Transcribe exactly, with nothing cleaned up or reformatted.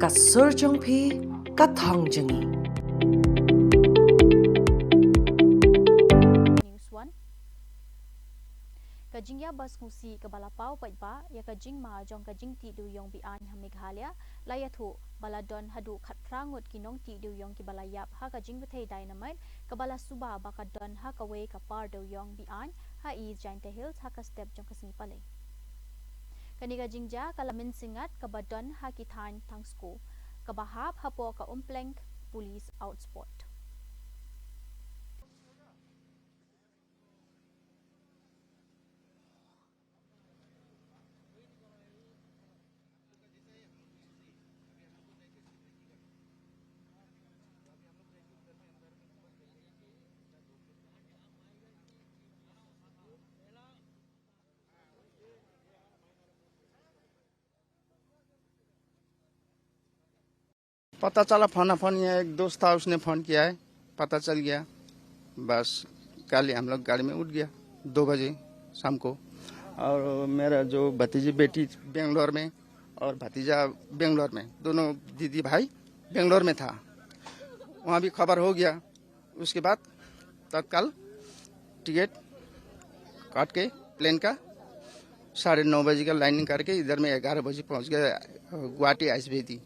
Ka sur jong phi, ka thong jong ngi. News One. Ka jingïap ba sngewsih kaba la paw paidbah ïa ka jingma jong ka jingtih dewïong be-aiñ ha Meghalaya la ïathuh ba la don haduh khatphra ngut ki nongtih dewïong kiba la ïap ha ka jingbthei dynamite kaba la suba ba ka don ha kawei ka par dewïong be-aiñ ha East Jaintia Hills ha ka step jong ka sngi Palei. Kane ka jingjia ka la mynsngat kaba don ha ki thaiñ Thangsko kaba hap hapoh ka Umpleng Police Outpost. पता चला, फोन फोन, ये एक दोस्त था, उसने फोन किया है, पता चल गया। बस, कल ही हम लोग गाड़ी में उठ गया, दो बजे शाम को। और मेरा जो भतीजी बेटी बेंगलोर में और भतीजा बेंगलोर में, दोनों दीदी भाई बेंगलोर में था, वहाँ भी खबर हो गया। उसके बाद तत्काल टिकट काट के प्लेन का साढ़े नौ बजे का लाइनिंग करके इधर में ग्यारह बजे पहुँच गया, गुवाहाटी आईएसबीटी।